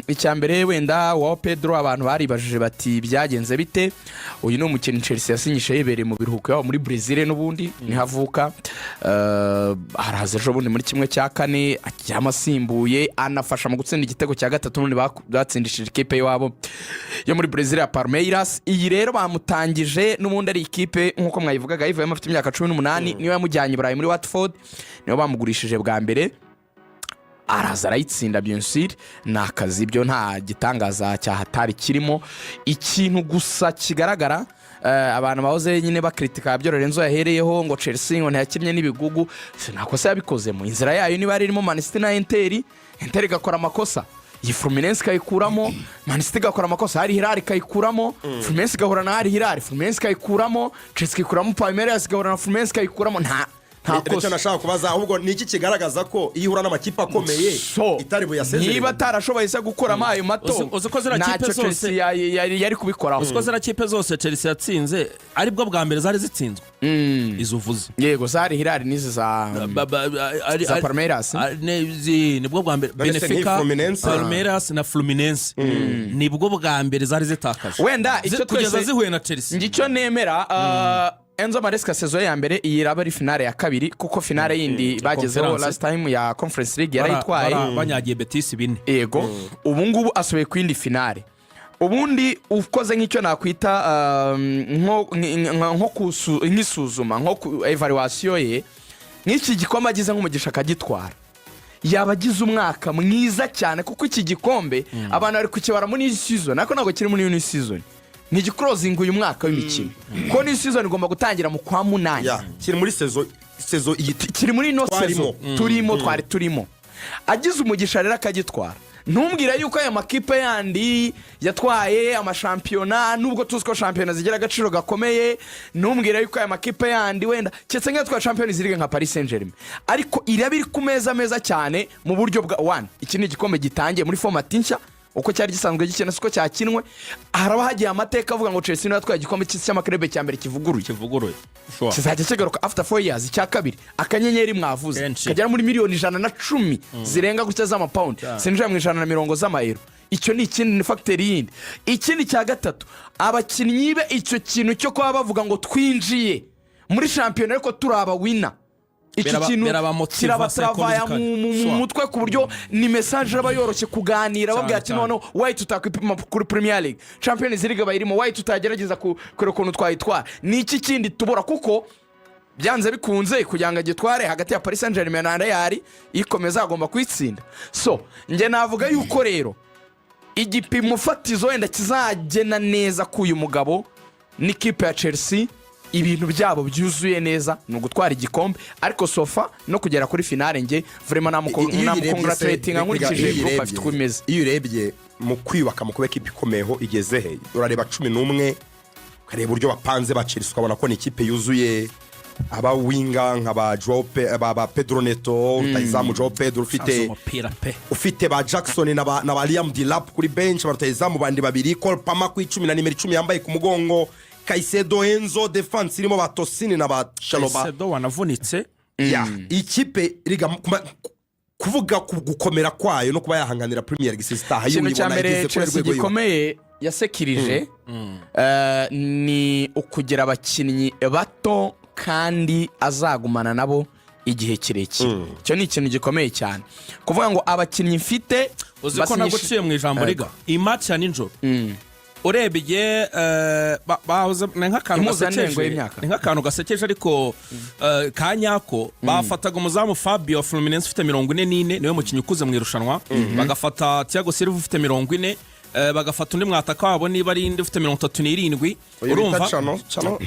Icya mbere wenda wa Pedro, abantu baribajije bati: "Byagenze bite?" Uyu ni umukinnyi Chelsea yasinyishe yibereye mu biruhuko yabo muri Brazil, n'ubundi niho avuka. Haraza ejo bundi muri 1/4 ajyamo asimbuye, anafasha mu gutsinda igitego cya gatatu n'ubundi batsindishije ikipe y'iwabo yo muri Brazil ya Palmeiras. Iyi rero bamutangije n'ubundi ari ikipe nk'uko mwayivugaga yivuyemo afite imyaka 18, niyo yamujyanye i Burayi muri Watford, niyo bamugurishije bwa mbere, araza arayitsinda. Bien sûr ni akazi, ibyo nta gitangaza cyahatari kirimo. Ikintu gusa kigaragara, abantu bahoze nyine bakritika byo Lorenzo yahereyeho ngo Chelsea ngo ntiyakinnye n'ibigugu, nta kosa yabikozemo. Inzira yayo niba yari irimo Man City na Inter, Inter igakora amakosa, iyi Fluminense ikayikuramo, Man City igakora amakosa, hari Hilal ikayikuramo, Fluminense igahura na Al Hilal, Fluminense ikayikuramo, Chelsea ikayikuramo, Palmeiras igahura na Fluminense ikayikuramo. Nta Nicyo kosa. nashaka kubaza ahubwo: ni iki kigaragaza ko iyo ihura n'amakipe akomeye So, itari buyasezerere? niba atarashoboye se gukuramo ayo mato, Uzi ko ziriya kipe ntacyo zose- Chelsea yari kubikoraho. Uzi ko ziriya kipe zose Chelsea yatsinze aribwo bwa mbere zari zitsinzwe, izo uvuze? Yego, zari Hilal n'izi za za Palmeiras. Nibwo bwa mbere. None se Benfica, nk'iyi Fluminense? Palmeiras na Fluminense nibwo bwa mbere zari zitakaje Wenda icyo kugeza twese- zihuye na Chelsea. Njye icyo nemera, Enzo Maresca saison ya mbere, iyi iraba ari finale ya kabiri, kuko finale yindi bagezeho Conference. last time ya Conference League yarayitwaye. Banyagiye Betis 4. Yego, ubu ngubu asubiye ku yindi finale. Ubundi ukoze nk'icyo nakwita nk'isuzuma, nko ku évaluation ye, nk'iki gikombe agize nk'umugisha akagitwara, yaba agize umwaka mwiza cyane, kuko iki gikombe abantu bari kukibara muri iyi season, ariko ntabwo kiri muri iyi season, ni igiclosinga uyu mwaka w'imikino, kuko n'iyi season igomba gutangira mu kwa munani. Ya, kiri muri saison iyi Kiri muri ino Twarimo. saison turimo, twari turimo. Agize umugisha rero akagitwara, ntumbwire yuko aya makipe yandi yatwaye amashampiyona, nubwo tuzi ko shampiyona zigira agaciro gakomeye, ntumbwire yuko aya makipe yandi, wenda keretse nk'iyatwaye Champions League nka Paris Saint Germain, ariko iraba iri ku meza meza cyane mu buryo bwa one. Iki ni igikombe gitangiye muri format nshya, uko cyari gisanzwe gikina siko cyakinwe. Haraba hagiye amateka avuga ngo Chelsea niyo yatwaye igikombe cy'isi cy'amaclub cya mbere kivuguruye. Kivuguruye. Sure. Kizajya kigaruka after 4 years. Icya kabiri, akanyenyeri mwavuze Kenshi. kagera muri miliyoni 110 zirenga gutya z'amapawundi, sinjira mu 120 z'amayero. Icyo ni ikindi, ni facteur yindi. Ikindi cya gatatu, abakinnyi be, icyo kintu cyo kuba bavuga ngo twinjiye muri shampiyona ariko turi abawinner, icyo kintu birabamotiva kirabatravaya mu psychologically. mutwe, ku buryo ni message aba yoroshye kuganira, babwira ati: "Noneho why tutakwipima kuri Premier League? Champions League bayirimo, why tutagerageza kureba ukuntu twayitwara? Ni iki kindi tubura?" Kuko byanze bikunze, kugira ngo agitware hagati ya Paris Saint Germain na Real ikomeza, agomba kuyitsinda. So njye navuga yuko rero igipimo fatizo wenda kizagena neza ko uyu mugabo n'ikipe ya Chelsea ibintu byabo byuzuye neza ni ugutwara igikombe. Ariko so far no kugera kuri finale, nge vraiment Iyo uyirebye se, namucongratulatinga nkurikije iyo groupe afite uko imeze. Iyo urebye mu kwiyubaka, mu kuba ekipa ikomeyeho igeze he, urareba 11, ukareba uburyo bapanze ba Chelsea, ukabona ko ni ikipe yuzuye aba winger nka ba Joao ba Pedro Neto, rutahizamu Joao Pedro, ufite Azi umupira pe. ufite ba Jackson na ba Liam Delap kuri bench, ba rutahizamu bandi babiri, Cole Palmer ku 10 na nimero 10 yambaye ku mugongo, Caicedo, Enzo, defense irimo ba Tosin na ba Chalobah. Caicedo wanavunitse. Ya, ikipe riga kuvuga ku gukomera kwayo no kuba yahanganira Premier League itaha, Ikintu cya uyibona mbere igeze kuri Chelsea rwego yubaka. gikomeye yasekirije, ni ukugira abakinnyi bato kandi azagumana nabo igihe kirekire. Icyo ni ikintu gikomeye cyane, kuvuga ngo abakinnyi mfite Uzi ko naguciye mu ijambo, riga iyi match ya nijoro urebye, bahoze ni nk'akantu Impuzandengo gasekeje y'imyaka. Ni nk'akantu gasekeje ariko ka nyako. Bafataga umuzamu Fabio wa Fluminense ufite 44, niwe mukinnyi ukuze mu irushanwa, bagafata Thiago Silva ufite 40, bagafata undi mwataka wabo, niba ari indi, ufite 37. Uyu bita Urumva? Cano Cano.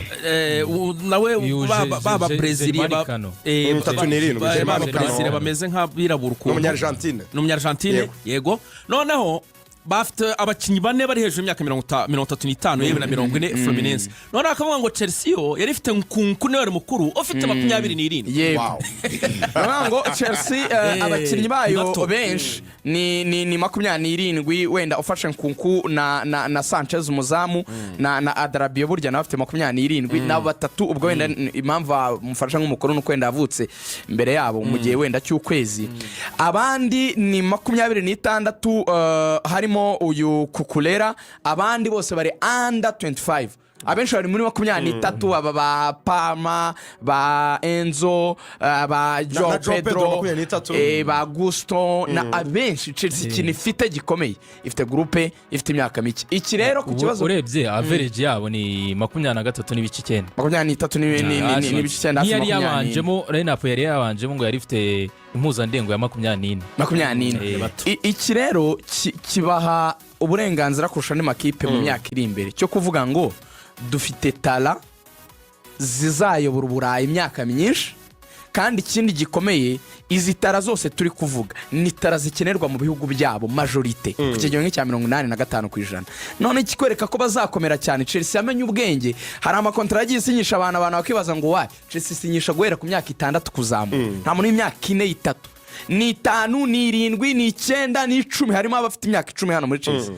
Nawe Uyu baba Brezil Germani Cano. 37, Germani baba Cano. Brezil bameze nk'abirabura ukuntu. N'umunyargentine. Ni umunyargentine. Yego. Yego, noneho bafite abakinnyi bane bari hejuru y'imyaka 35 yewe na 40, Fluminense. Noneho akavuga ngo Chelsea yo yari ifite Nkunku, niwe wari mukuru, ufite 27. Yego. Wow. Ni ukuvuga ngo Chelsea, abakinnyi bayo bato. benshi ni 27, wenda ufashe Nkunku na Sanchez umuzamu na Adarabioyo, burya nawe afite 27, nabo batatu. Ubwo wenda impamvu amufasha nk'umukuru nuko wenda yavutse mbere yabo mu gihe wenda cy'ukwezi. Abandi ni 26, harimo uyu Cucurella. Abandi bose bari under 25, abenshi bari muri 23, aba ba Palmer, ba Enzo, ba Joe Na Joe Pedro, Pedro, 23. Ba Gusto na abenshi. Chelsea ikintu ifite gikomeye, ifite groupe ifite imyaka mike. Iki rero ku Ubu kibazo, urebye average yabo ni 23.9. 23 n'ibice 9, hafi Nk'iyari 24. yabanjemo, line-up yari yabanjemo ngo yari ifite impuzandengo ya 24. 24. Iki rero kibaha uburenganzira kurusha andi makipe mu myaka iri imbere cyo kuvuga ngo dufite talent zizayobora Uburayi imyaka myinshi. Kandi ikindi gikomeye, izi talent zose turi kuvuga ni talent zikenerwa mu bihugu byabo, majorité ku kigero nk'icya 85%. None ikikwereka ko bazakomera cyane, Chelsea yamenye ubwenge. Hari amakontara yagiye isinyisha abantu, abantu bakibaza ngo why Chelsea isinyisha guhera ku myaka 6 kuzamura? Nta muntu w'imyaka 4, 3, ni 5, ni 7, ni 9, ni 10. Harimo abafite imyaka 10 hano muri Chelsea.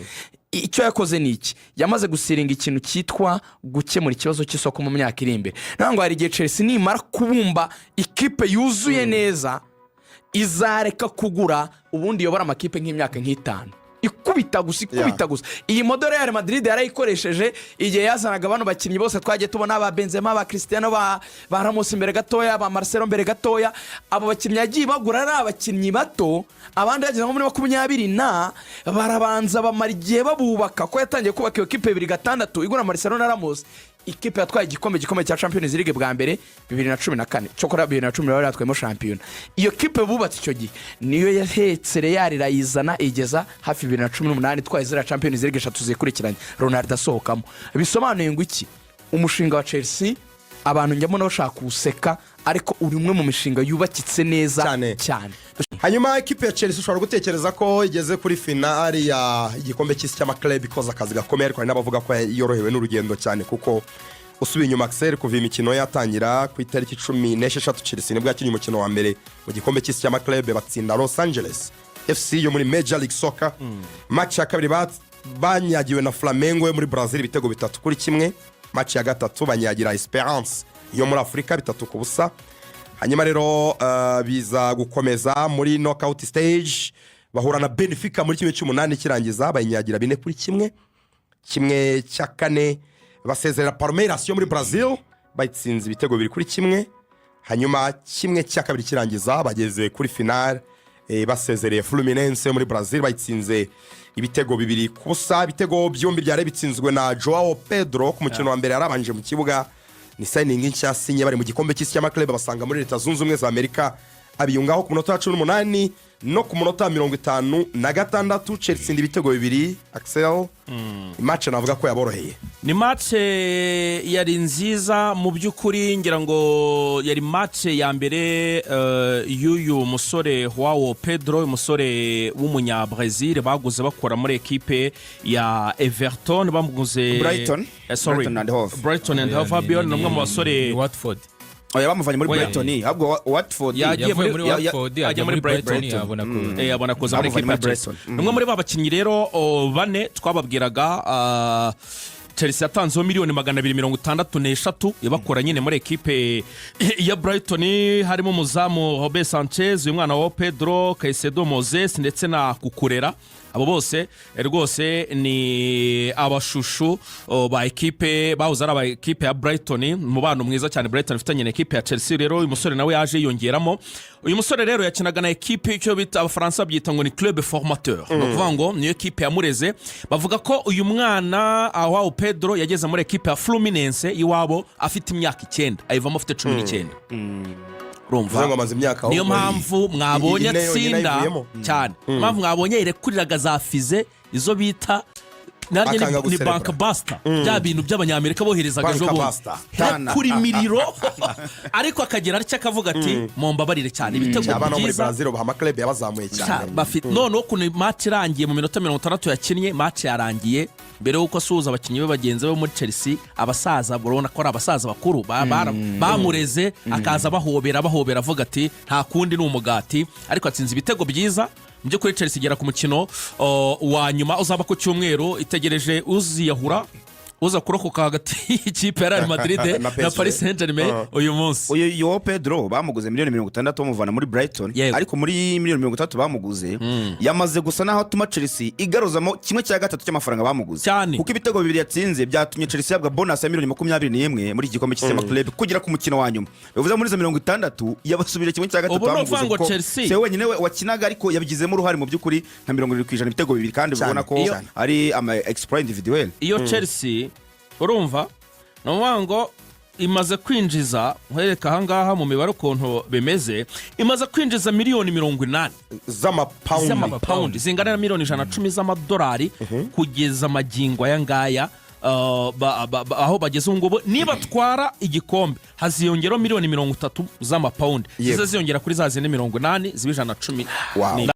Icyo yakoze ni iki? Yamaze gusiringa ikintu cyitwa gukemura ikibazo cy'isoko mu myaka iri imbere. Ntabwo hari igihe Chelsea nimara kubumba ikipe yuzuye neza izareka kugura, ubundi iyobora amakipe nk'imyaka nk'itanu ikubita gusa, ikubita gusa. Iyi model ya Real Madrid yarayikoresheje igihe yazanaga bano bakinnyi bose twagiye tubona, ba Benzema, ba Cristiano, ba Ramos imbere gatoya, ba Marcelo mbere gatoya. Abo bakinnyi yagiye bagura ari abakinnyi bato, abandi bageze nko muri 20, na barabanza bamara igihe babubaka, ko yatangiye kubaka iyo kipe 2006 igura Marcelo na Ramos. Ikipe yatwaye igikombe gikomeye cya Champions League bwa mbere 2014, cyokora 2010 bari yatwayemo shampiyona. Iyo kipe bubatse icyo gihe niyo yahetse Real irayizana igeza hafi 2018 itwaye ziriya Champions League eshatu zikurikiranye, Ronaldo asohokamo. Bisobanuye ngo iki? Umushinga wa Chelsea, abantu njyamo bashaka kuwuseka, ariko uri umwe mu mishinga yubakitse neza. Cyane. Cyane. Hanyuma ikipe ya Chelsea ushobora gutekereza ko igeze kuri finali ya igikombe cy'isi cy'ama club ikoze akazi gakomeye, ariko hari n'abavuga ko yorohewe n'urugendo cyane, kuko usubiye inyuma, Axel, kuva imikino yatangira ku itariki 16, Chelsea nibwo yakinnye umukino wa mbere mu gikombe cy'isi cy'ama club, batsinda Los Angeles FC yo muri Major League Soccer. Match ya kabiri banyagiwe na Flamengo yo muri Brazil ibitego 3-1. Match ya gatatu banyagira Esperance yo muri Afurika 3-0. Hanyuma rero biza gukomeza muri knockout stage, bahura na Benfica muri kimwe cy'umunani kirangiza, bayinyagira 4-1. Kimwe cya kane basezerera Palmeiras yo muri Brazil, bayitsinze ibitego 2-1. Hanyuma kimwe cya kabiri kirangiza bageze kuri finale, basezereye Fluminense yo muri Brazil, bayitsinze ibitego 2-0. Ibitego byombi byari bitsinzwe na Joao Pedro. Ku mukino wa mbere yarabanje mu kibuga. Ni signing nshya yasinye bari mu gikombe cy'isi cy'ama club, basanga muri Leta Zunze Ubumwe za Amerika, abiyungaho ku munota wa 18 no ku munota wa 56. Chelsea itsinda ibitego 2. Axel, match navuga ko yaboroheye. Ni match yari nziza mu by'ukuri. Ngira ngo yari match ya mbere y'uyu musore Joao Pedro, umusore w'umunyabrazil baguze bakora muri ekipe ya Everton, bamuguze Brighton. Sorry. Brighton and Hove. Brighton and Hove Albion. Ni umwe mu basore Ni Watford. Oya, bamuvanye muri Oya. Brighton, ahubwo Watford. Yagiye Yavuye muri Watford ajya ajya muri muri Brighton, Brighton. abona ko Abona kuza muri Bamuvanye ekipe ya muri Chelsea. Brighton. Ni umwe muri ba bakinnyi rero bane twababwiraga. Chelsea yatanzeho miliyoni 263 ibakora nyine muri ekipe ya Brighton. Harimo umuzamu Robert Sanchez, uyu mwana wa Pedro, Caicedo, Moses ndetse na Cucurella. Abo bose rwose ni abashushu ba ekipe bahoze ari aba ekipe ya Brighton. Umubano mwiza cyane Brighton ifitanye na ekipe ya Chelsea. Rero uyu musore nawe yaje yiyongeramo. Uyu musore rero yakinaga na ekipe icyo bita, Abafaransa byita ngo ni club formateur, ni ukuvuga ngo niyo ekipe yamureze. Bavuga ko uyu mwana Joao Pedro yageze muri ekipe ya Fluminense iwabo afite imyaka 9, ayivamo afite 19. Urumva Bivuze ngo amaze imyaka niyo ahubwo mpamvu mwabonye ine yonyine atsinda ayivuyemo. cyane. Mpamvu mwabonye yirekuriraga za fize, izo bita naryo Akanga ni guserebura. bunker buster, bya bintu by'Abanyamerika boherezaga ejo Bunker bundi. buster. Rekura imiriro, ariko akagera atya akavuga ati mumbabarire cyane. Ibitego Abana bo muri byiza. Brazil baha ama club yabazamuye cyane. Noneho ukuntu match irangiye, mu minota 60 yakinnye, match yarangiye mbere y'uko asuhuza abakinnyi be bagenzi be muri Chelsea, abasaza, urabona ko ari abasaza bakuru bamureze, akaza bahobera bahobera, avuga ati nta kundi ni umugati. Ariko atsinze ibitego byiza. Mu by'ukuri Chelsea igera ku mukino wa nyuma uzaba ku cyumweru, itegereje uziyahura, uza kurokoka hagati y'ikipe ya Real Madrid Na na PSG. Paris Saint Germain uyu munsi. Uyu Joao Pedro bamuguze miliyoni 60 bamuvana muri Brighton. Ariko muri miliyoni 60 bamuguze, yamaze gusa naho atuma Chelsea igaruzamo kimwe cya gatatu cy'amafaranga bamuguze. Kuko ibitego bibiri yatsinze byatumye Chelsea ihabwa bonus ya miliyoni 21 muri iki gikombe cy'isi y'amaklub kugera ku mukino wa nyuma. Bivuze muri izo 60 yabasubije kimwe cya gatatu Ubu ni bamuguze, ukuvuga ngo kuko Chelsea- si we wenyine we wakinaga, ariko yabigizemo uruhare mu by'ukuri nka 70%, ibitego bibiri, kandi Cyane. ubona ko ari ama exploit individuel. Iyo Chelsea, urumva, ni ukuvuga ngo imaze kwinjiza, nkwereka ahangaha mu mibare ukuntu bimeze, imaze kwinjiza miliyoni 80 z'amapawundi. Z'amapawundi, zingana na miliyoni 110 z'amadolari kugeza amagingo aya ngaya. Aho bageze ubu ngubu, nibatwara igikombe haziyongeraho miliyoni 30 z'amapawundi, ziza ziyongera kuri za zindi 80, ziba 110.